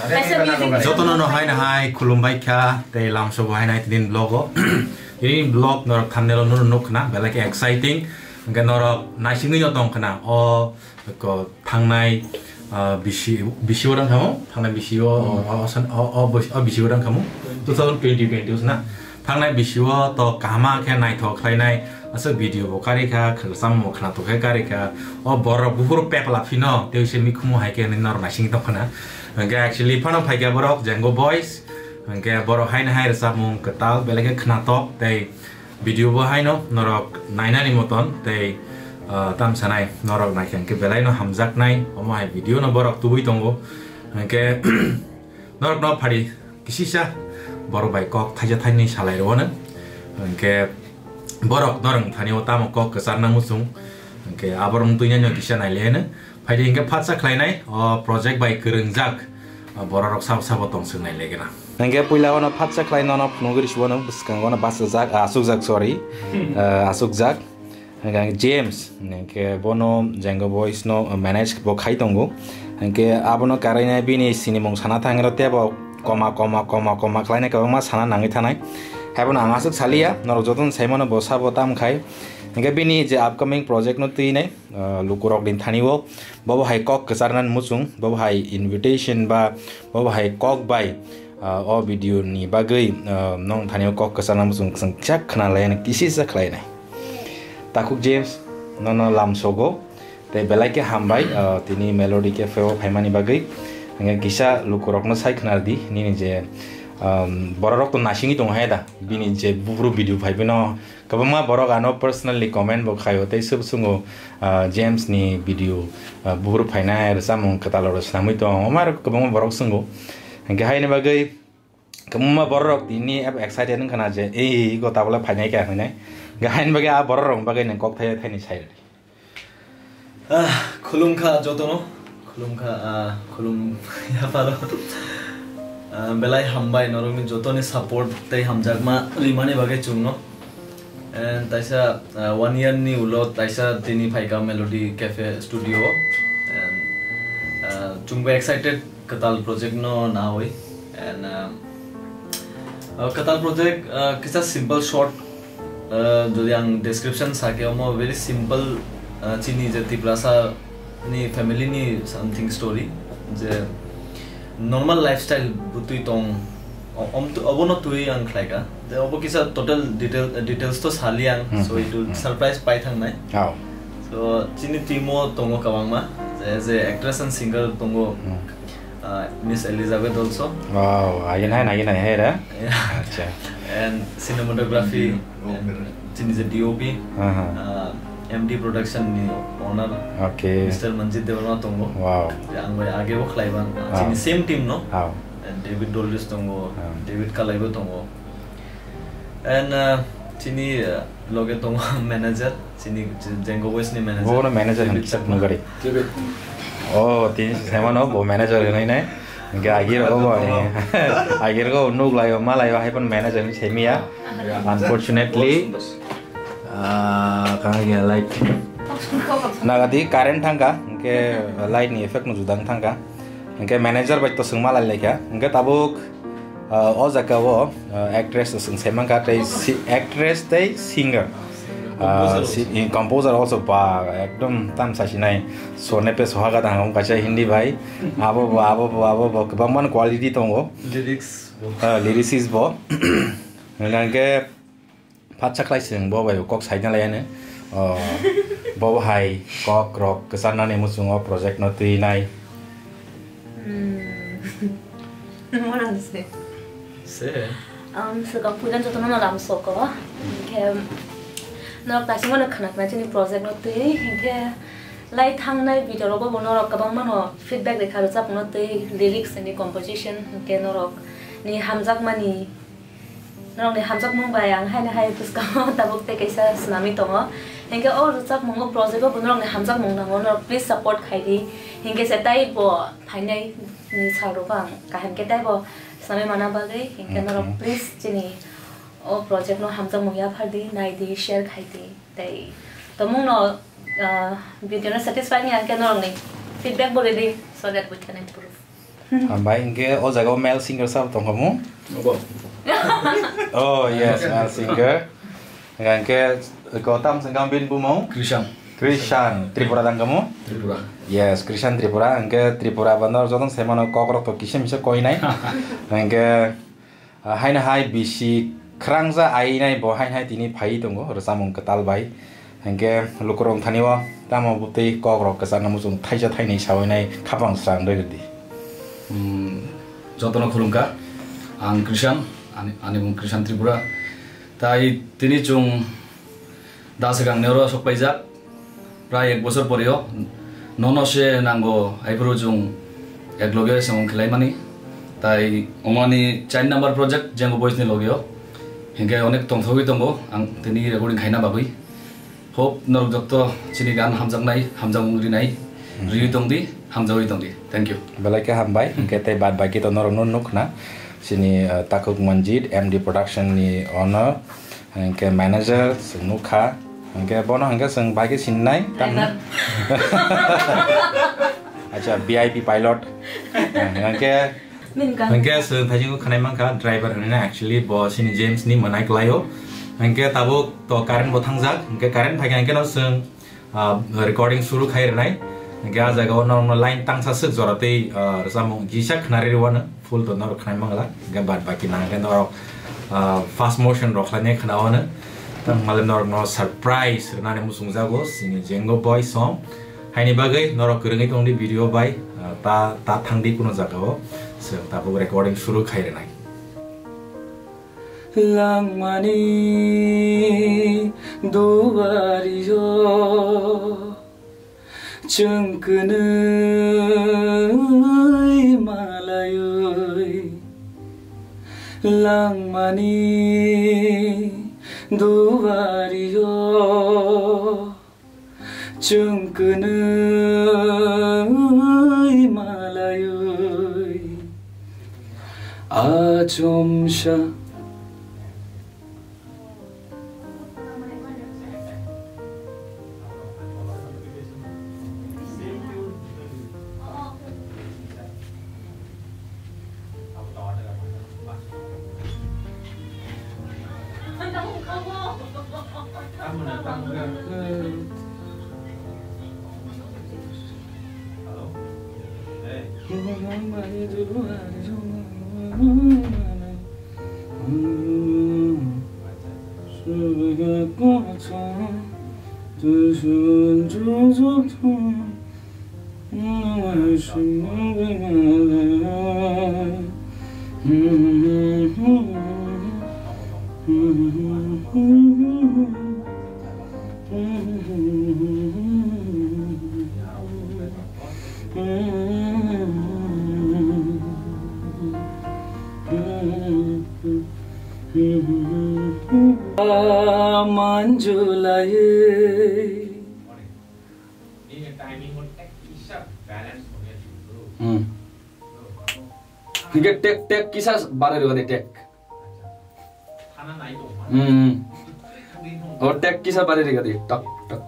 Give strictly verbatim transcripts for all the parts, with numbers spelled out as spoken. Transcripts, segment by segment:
Jotono no hai na hai khulumbai kha, tei lamsogo hai nai tini vlog o. Tini vlog norok thumbnail o nunu nuk khna, belai khe exciting. Hwnkhe norok naisingwi no tong khna. O ko thangnai, ah, bisi, bisi o rang khamu, thangnai bisi o, o, o, o, o, o bisi o rang khamu, two thousand twenty twenty o sna. Thangnai bisi o to kahama khe naithok khlainai, aswk video bo kari kha, khwlwsamo khwnatok khe kari kha. O borok buphuru pepla phino, tei se mikhumu hai khe norok naising tong khna. Hwnkhe actually phano phaikha borok Jengo Boys, hwnkhe borok haino hai rwchapmung kwtal, belai khe khwnatok tei video bo haino norok nainani moton tei, ah, tam sanai norok naikha hwnkhe belai no hamjaknai, omo hai video no borok tubui tongo. Hwnkhe norok no phari kisisa borok bai kok thaisa thainwi salai rwno. Hwnkhe borok norok thani o tamo kok kwcharna muchung. Hwnkhe aborok twi no kisa nailai no. Phaidi hwnkhe phatsa khlainai o project bai kwrwngjak, o bororok sabo sabo tong swk nailai gana. Hwnkhe puila ono phatsa khlai nono phunugwi rwsibano bwskango no bachajak, ah, achukjak, sorry. Ah, achukjak. Hwnkhe ang James, hwnkhe bono Jengo Boys no manage bo khai tongo. Hwnkhe abono karaina bini sinimung sana thangwi rw tebo koma, koma, koma, koma khlainai kwbangma sana nangwi thanai. Haibono ang aswk saliya, norok jotono saimano bo sabo tam khai. Hwnkhe bini je upcoming project no twinai, ah, lukurok ni thani o, bobo hai kok kwcharnani muchung, bobo hai invitation ba bobo hai kok bai, ah, o video ni bagwi, ah, nong thani o kok kwcharna muchung chwng kisa khna lai nai, kisisa khlai nai. Takhuk James, nono lamsogo, tei belai khe hambai, ah, tini Melody Cafe o phaimani bagwi. Hwnkhe kisa lukurokno sai khna di, nini je, um, bororok to nasingwi tongo hai da, bini je buphuru video phai bino. Kwbangma borok ano personally comment bo khaio tei sub sungo, ah, James ni video, ah, buphuru phainai rwchapmung kwtal oro swnamwi tong, omo aro kwbangma borok sungo. Hwnkhe haini bagwi kwbangma borok rok tini abo excited wngkha na je, "Ei, go tabole phainai khe," hinwi. Hwnkhe haini bagwi a borok rok bagwi nang kok thai thaini sai rwdi. Ah, khulumkha jotono, khulumkha, ah, khulum yapharo. Ah, belai hambai norokni jotoni support tei hamjakma rimani bagwi chwngno. And taisa, ah, one year ni ulo taisa tini phaikha Melody Cafe Studio o. And, ah, chwngbo excited kwtal project no nawi. And, ah, ah, kwtal project, ah, kisa simple short, ah, jodi ang description sake omo very simple, ah, chini je Tiprasa ni family ni something story je normal lifestyle butwi tong o-, om tu-, obono twi ang khlaika. Je obo kisa total detail, details to sali ang, hmm, so it will, hmm, surprise pai thangnai. Oh. So chini team o tongo kwbangma, je, je actress and singer tongo, hmm, ah, Miss Elizabeth also. Wow, again hai, again hai, hai ra. Yeah. Acha. And cinematography, hmm, and chini je D O P, aha, ah, M D Production ni owner, okay, Mister Manjit Debbarma tongo. Wow. Je ang bai age bo khlaiban, ah, chini same team no. Wow. And David Doldis tongo, ah, David Kalaibo tongo. And, ah, chini, ah, loge tongo manager, chini Jengo Boys ni manager. Bo no manager David han kisa Chakma. Nugari. Oh, tini se mano bo manager hinwi nai. Hwnkhe agir go bo, agir go nuk laio, ma laio, hai phano manager ni semiya. Unfortunately, ah, kang ya light. Nagadi current thangka, hwnkhe light ni effect no judang thangka. Hwnkhe manager bai to swngma lai laikha. Hwnkhe tabuk, ah, o jaga o, ah, actress swng sai mankha, tei si-, actress tei singer. Ah, composer si-, also. In composer also ba, ekdom tam sasinai. Sone pe sohaga dang kaisa Hindi bai. Abo bo, abo bo, abo bo, kwbangma quality tongo. Lyrics bo. Ah, lyricist bo. Hwnkhe phatsa khlai chwng bo bai kok saina lai ano. Oh, bo hai kok rok kwcharnani muchungo project no twi nai. Hmm. Morang se. Se. Um, swkang puila jotono no lam soko. Hwnkhe norok taisingmano khna khna chini project no twi, hwnkhe lai thangnai video rogo bo norok kwbangmano feedback rikha, rwchapmung no twi, lyrics ni composition, hwnkhe norok ni hamjakmani, norok ni hamjakmung bai ang haino hai bwskango tabuk tei kaisa swnamwi tongo. Hwnkhe o rwchapmung o project o bo norok ni hamjakmung nango, norok please support khai di. Hwnkhe se tei bo phainai ni sal rogo ang kaham khe tei bo swnamwi mana bagwi, hwnkhe norok, okay, please chini o project no hamjakmung yaphar di, nai di, share khai di. Tei tomung no, ah, video no satisfy wngya hwnkhe norok ni feedback bo rw di, so that we can improve. Hambai, hingke o jaga o male singer sabo tongkhamu? Obo. Oh, yes, male singer. Hingke ko tam sengkang bin bumung? Krishan. Krishan, Tripura dang kamu? Tripura. Yes, Krishan Tripura. Hingke Tripura bandar jotong semano kokrok to kisa misa koinai. Hingke Ah, haino hai bisi khwrangsa ainai bo haino hai tini phai tongo rwchapmung kwtal bai. Hingke lukurok thani o tamo bwtwi kokrok kwchangno muchung thaisa thainwi sawi nai khapang srang rwdi. Hmm, jotono khulumkha. Ang Krishan, ani, ani mung Krishan Tripura. Tai tini chwng Da swkang ni oro sok paijak, prai ek bosor pore o. Nono se nango, aifuru chwng ek loge samung khlai mani. Tai omani char number project Jengo Boys ni loge o. Hingke onek tongthogwi tongo ang tini recording khaina bagwi. Hope norok jotto chini gan hamjaknai, hamjakmung rinai, Hmm. riwi tongdi, hamjagwi tongdi. Thank you. Belai khe hambai, hingke tei bad baki to norok no nukna. Chini, uh, Takhuk Manjit, M D Production ni owner. Hingke manager chwng nukha, hingke bono hingke chwng bai khe sinai, tamni? Driver. Acha, V I P pilot. Hingke, Minka. Hingke chwng thaisingo khwnai mankha, driver hinwi na actually bo chini James ni mwnai kwlaio. Hingke tabuk to current bo thangjak, hingke current phaikha hingke no chwng ah, recording suru khai rwnai. Hingke ah jaga o norokno line tangsa swk jora tei, ah, rwchapmung kisa khwnari rwano, full to norok khwnai mangla. Hingke bad baki nang khe norok, ah, fast motion rok khlainai khwnawano. Tang male norokno surprise rwnani muchungjago, chini Jengo Boy song. Haini bagwi norok kwrwngwi tongdi video bai, ah, ta, ta thangdi kuno jaga o. Chwng tabuk recording suru khai rwnai. Langmani duario chwng kwnwi malaiwi. Langmani duario chwng kwnwi malaiwi achomsa. Manjulai. Hmm. Hingke tek, tek kisa bare rwgadi tek. Hmm. O tek kisa bare rwgadi, tok, tok.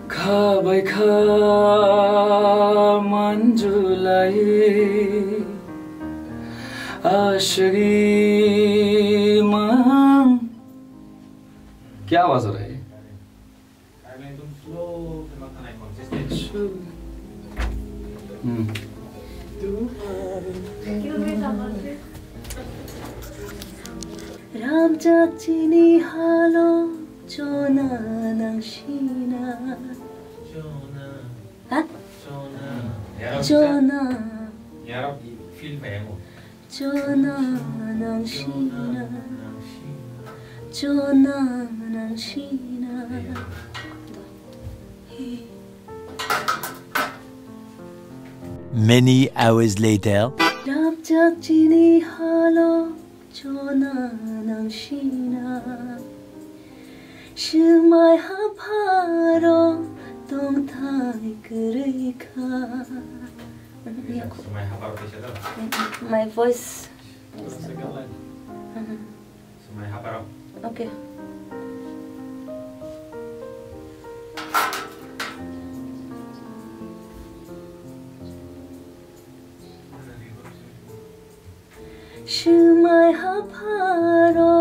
Kha bai kha manjulai aswgwi mang. Kya awaaz ho raha hai? Hmm. Ramjak chini halo chona nangsina. Ha? Chona. Chona. Chona nangsina. Chona nangsina. Many hours later. Rapjak chini halo chona nangsina. Swngmai hapharo Tongthai kwrwi kha. Swmai haparo teisa da? My voice. Swmai haparo. Okay. Swmai haparo.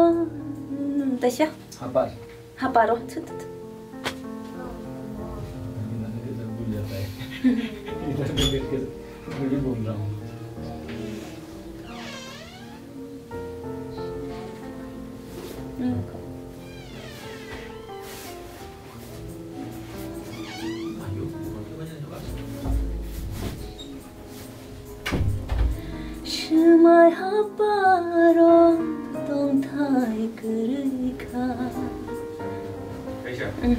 Taisa? Hapar. Haparo. Thut, thut, thut. Swmai haparo tongthai kwrwi kha. Kaisa. Mm.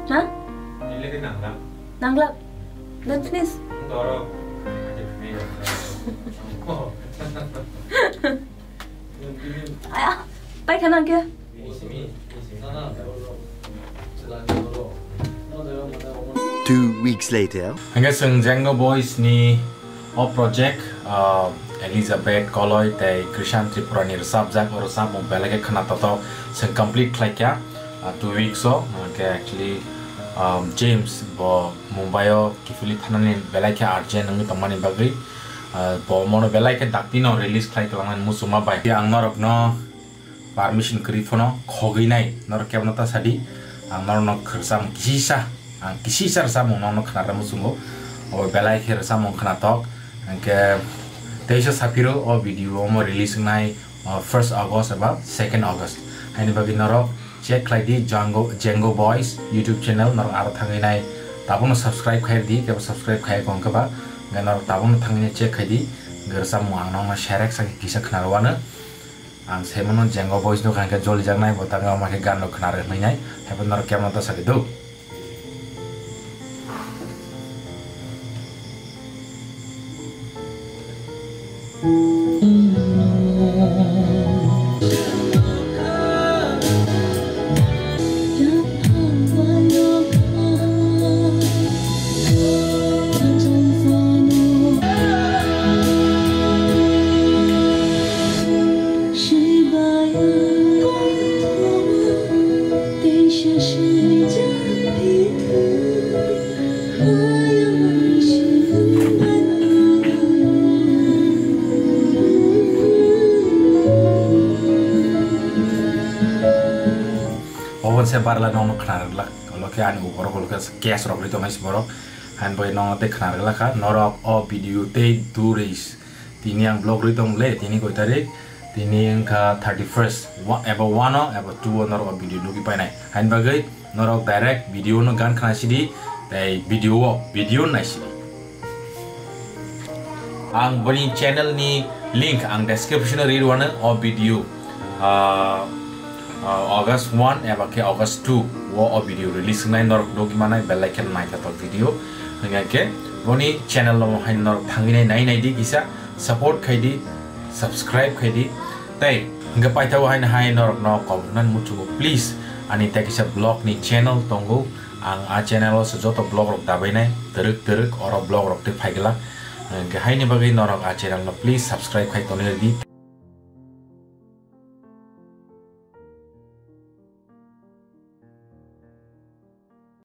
Ha? Ini lagi nangla. Nangla. Dan finish. Dorong. Aja finish. Oh. Aya, pai kha nang khe. Two weeks later. Hingke chwng Jengo Boys ni o project, ah, Elizabeth Koloi tei Krishan Tripura ni rwchapjak, o rwchapmung belai khe khna totok chwng complete khlai kha, ah, two weeks o. Hingke actually, ah, James bo Mumbai o kiphilwi thanani belai khe urgent wngwi tongmani bagwi, ah, bo mono belai khe dakti no release khlai kwlangnani muchungma bai. Ang norok no permission kwrwi phano khogwi nai, norok kebo no ta sadi. Ang norok no khwrwchapmung kisisa, ang kisisa rwchapmung no khna rwna muchungo. Obo belai khe rwchapmung khna tok. Hingke teisa saphiro o video omo release wngnai, o, first August eba second August. Haini bagwi norok check khlai di Jango, Jengo Boys YouTube channel, norok aro thangwi nai tabukno subscribe khai di, kebo subscribe khai kong keba. Hingke norok tabukno thangwi nai check khai di. Hingke rwchapmung ang nokno serek sakhe kisa khna rwano. Ang saimano Jengo Boys no hingke jolijaknai, bo tangwi omo khe gan rok khna rwkhnai nai, haiphano norok kebo no ta sakhe do. Obo se barla nokno khna rwglak, ulo khe ani upor ulo khe case rok ri tongnai se borok. Hain bai nokno tei khna rwglak kha, norok o video tei duri. Tini ang vlog rwi tong le, tini koi tarik, tini wngkha thirty first, wa-, eba one o, eba two o norok o video nugwi painai. Hain bagwi norok direct video no gan khna sidi, tei video o, video nai sidi. Ang boni channel ni link ang description o ri rwano o video. Ah, ah, August one eba khe August two o, o video release wngnai, norok nugwi manai belai khe naithotok video. Hingkha khe boni channel o hai norok thangwi nai nai nai di kisa. Support khai di, subscribe khai di. Tei hingke paithago haino hai norokno koboknani muchungo, please, ani tei kisa vlog ni channel tongo. Ang a channel o se joto vlog rok dabainai, twrwk twrwk oro vlog rok tei phaiglak. Hingke haini bagwi norok a channel no please subscribe khai tonwi rwdi.